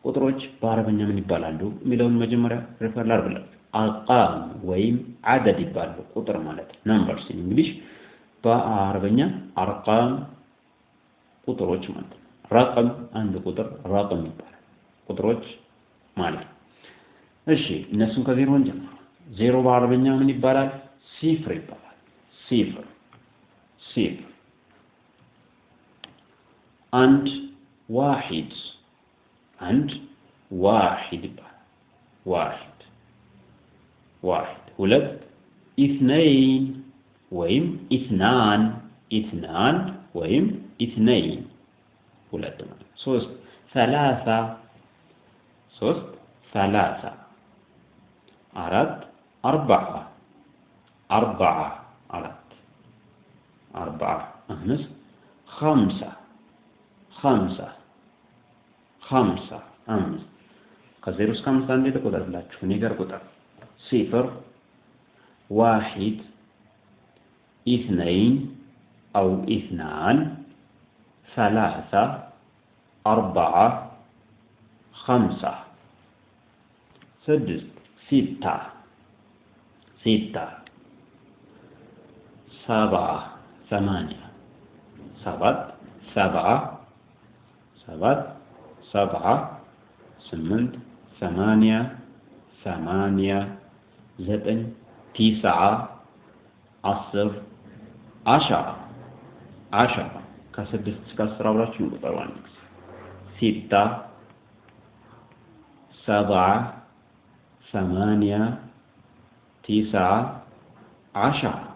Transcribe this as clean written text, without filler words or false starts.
ቁጥሮች በአረበኛ ምን ይባላሉ የሚለውን መጀመሪያ refer ላድርግላችሁ። أرقام ወይም عدد ይባላሉ። ቁጥር ማለት numbers in English፣ በአረበኛ أرقام ቁጥሮች ማለት ነው። رقم አንድ ቁጥር رقم ይባላል። ቁጥሮች ማለት ነው። እሺ፣ እነሱን ከዜሮ እንጀምር። ዜሮ በአረበኛ ምን ይባላል? صفر ይባላል። صفر፣ صفر። አንድ واحد፣ አንድ واحد ይባላል። واحد፣ واحد። ሁለት اثنين ወይም اثنان፣ اثنان ወይም اثنين ሁለት ማለት። ሶስት ثلاثة፣ ሶስት ثلاثة። አራት أربعة፣ أربعة አራት أربعة። አምስት خمسة፣ خمسة፣ خمسة አምስት። ከዜሮ እስከ አምስት አንዴ ተቆጠርላችሁ። እኔ ጋር ቁጥር صفر፣ واحد፣ اثنين أو اثنان፣ ثلاثة፣ أربعة፣ خمسة። ስድስት ستة፣ ستة። سبعة ثمانية፣ ሰባት سبعة፣ ሰባት سبعة። ስምንት ثمانية፣ ثمانية። ዘጠኝ تسعة፣ 10 عشرة፣ عشرة። ከስድስት እስከ 10 አብራችሁ እንቁጠሩ አንድ ጊዜ። ستة፣ سبعة፣ ثمانية፣ تسعة፣ عشرة።